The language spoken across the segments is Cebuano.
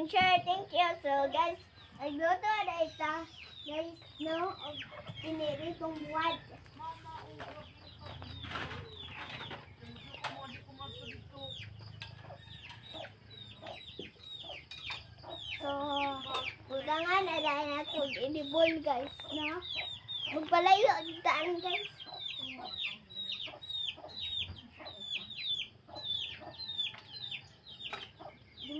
and share. Thank you. So guys, nagluto na ita. Guys, no? Og piniritong buwad. So, butangan na dahil nato og inibol, guys, no? Magpalayo daan, guys.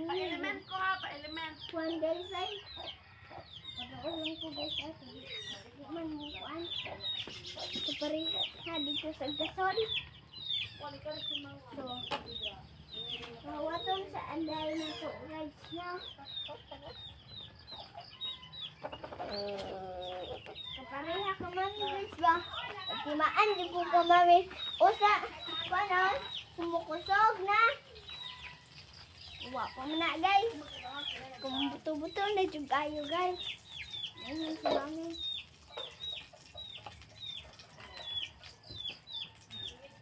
Pa-element ko ha, pa-element. Kuan, guys, ay. Pagkaon lang ko, guys, ay. Di man mo kuan. Ito pa rin ha, dito sa gasol. So, mawaton sa anday na to, guys, no? Kapareha ka, mami, guys, ba? Timaan di po ka, mami. Usa, kuan, sumukusog na. Wa pa man na, guys. Kung buto-buto na jud kayo, guys. Ayun si mami.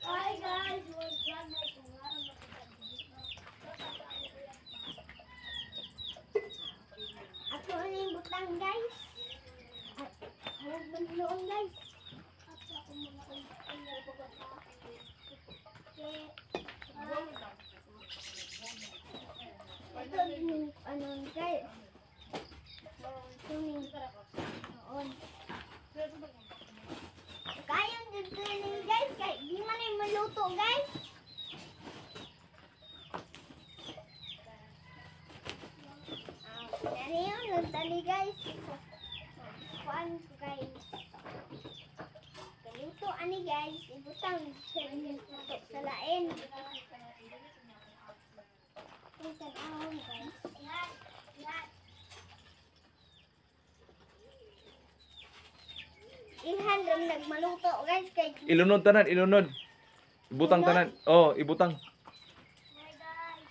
Hi guys, we're done. Ako na yung butang, guys. At huwag man guys. Ito yung ano, guys. Ito yung noon. Kayon dito ni, guys. Kay di man ay maluto, guys. Ah, ano yun? Nagtali, guys. Kuan ko, guys. Kaluto ani, guys. Ibutang sa sa lain. Ay, tanawon, guys. Ilhan ram nagmaluto, guys, kay Ilunod tanan, ilunod. Ibutang tanan. Oh, ibutang. Hi guys.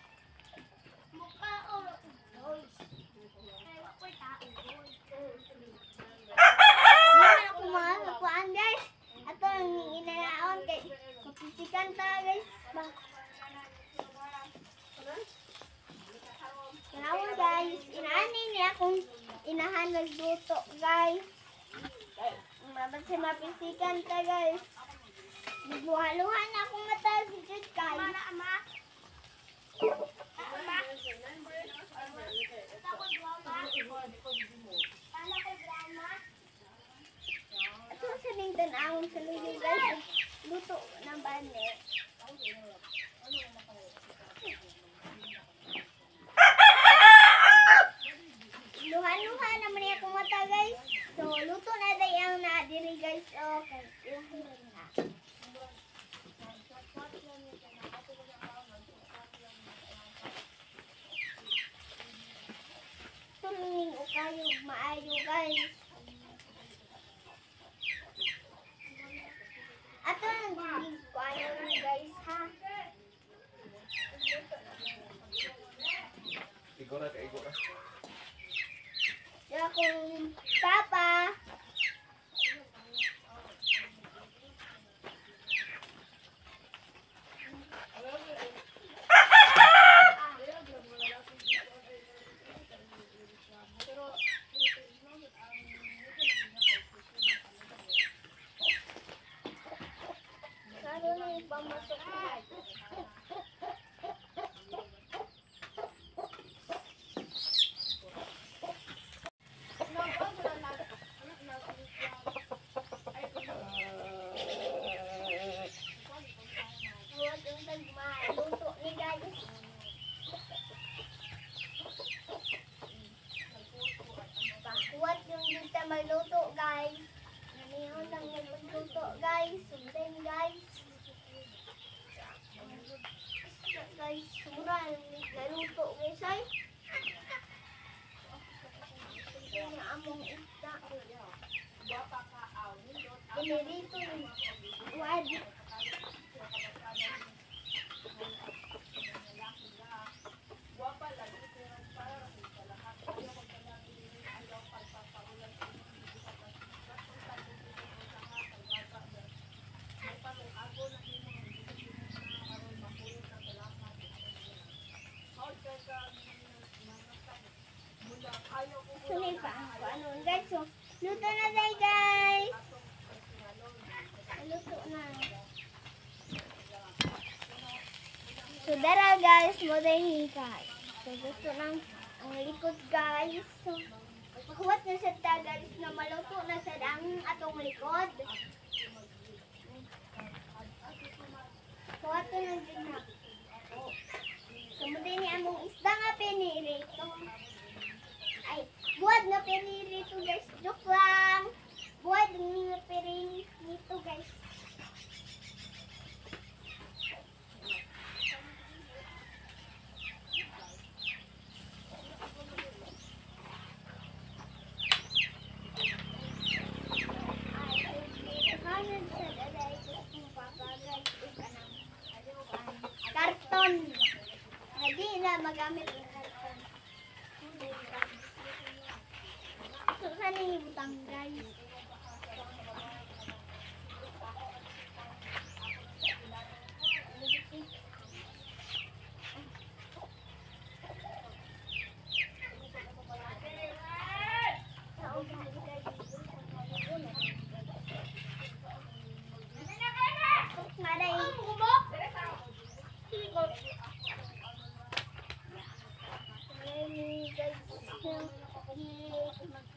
Mukha o. Ay, wako'y tao. Di man ako mga kakuan, guys. Ato ang inanaon kay kapisikan ta, guys. Ba. Tanawon, guys. Inaani niya akong inahan nagluto, guys. Kay mabasa mapisikan ta, guys. Luha-luha na akong mata si Jud, guys. Ama ama. Ama. Paano ko drama? Ato sa ning tanawon sa luyo, guys. Luto ng bane. Luha-luha naman niya akong mata, guys. So, luto na day ang na diri, guys. Okay. Ilahan na. Tuling ukayo maayo, guys. Ato ang dinig ko ano, guys, ha. Igo ra kay igo ra. Yung akong papa. Karon na yung pamasok ko. Huwag ang tagmaluto ni, guys. Pakuat yung dito magluto, guys. Ano lang nagluto, guys. Sundin, guys. Guys, sura naluto, guys, ay. Ito yung among isda. Pinirito yung wad. So dara guys, mo ni guys. So gusto lang ang likod guys. So paghuwat na sa ta guys na maluto na sa ang atong likod. Huwat na lang din na. So mo ni among isda nga pinirito. Ay, buwad nga pinirito guys. Joke lang. Buwad nga pinirito guys. Karton. Hindi na magamit ang karton. So, saan yung ibutang guys?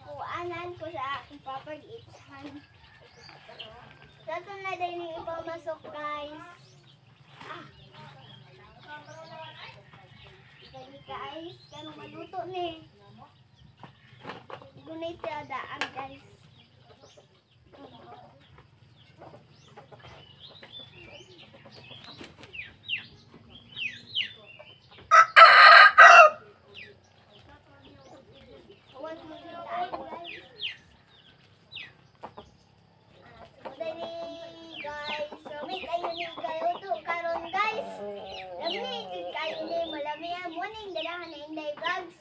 Kuanan ko sa aking papag-itsan. Sa na din yung ipamasok guys. Ah. Dali guys, kano maluto ni. Gunay tiadaan guys. Huwag mo daan guys. Dali guys. So may kayo ni kayo to karon guys. Lami jud kayo ni malami ang morning dalahan na Inday Vlogs.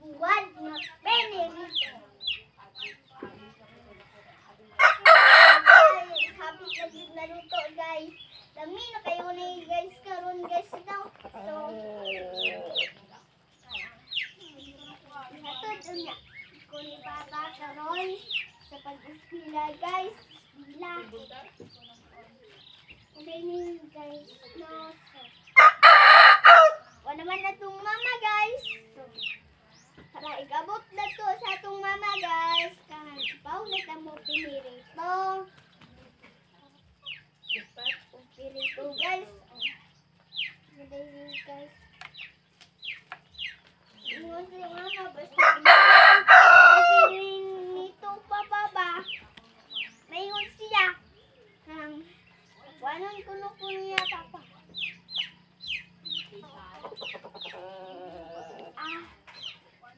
Buwad nga penirito. Guys, happy ka jud naluto guys. Lami na kayo ni guys karon guys daw. So hatod unya ko ni Papa karon sa pag-eskwela guys. Bila. Okay ni guys. No, so, wala naman na tong mama guys. So, para ikabot na to sa atong mama guys. Kan ipaw na ta mo pinirito. Pinirito guys. Madali guys. Ingon si mama basta pinirito pa ba? Maingon siya. Kang wanon kuno ko niya papa. Ah.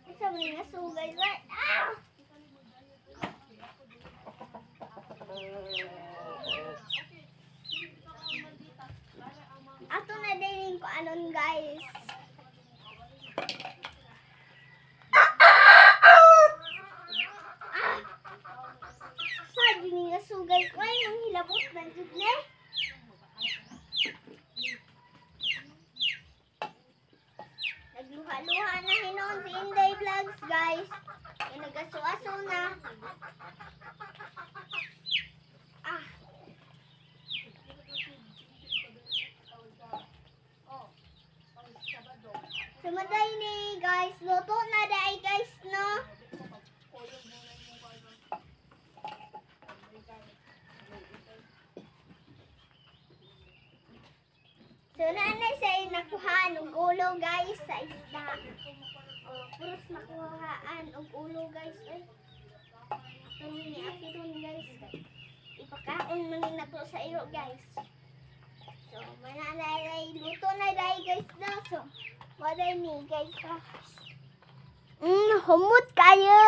Isa mo nga sugay ba? Ah! Ato na din ko anon guys. Ah! Sa din nga sugay ko ay nang hilabot na jud ne. Nagluha-luha na hinon si Inday Vlogs guys. Kaya nagaso-aso na. Ah. Sumaday ni guys. Luto na dahil guys no. So na siya nakuhaan og ulo guys sa isda. Oh, puros nakuhaan og ulo guys. Ay. Ito ni ate dun guys. Ipakaon man ni nato sa iyo guys. So mananay luto na dai guys na. So waday ni guys. Humot kayo.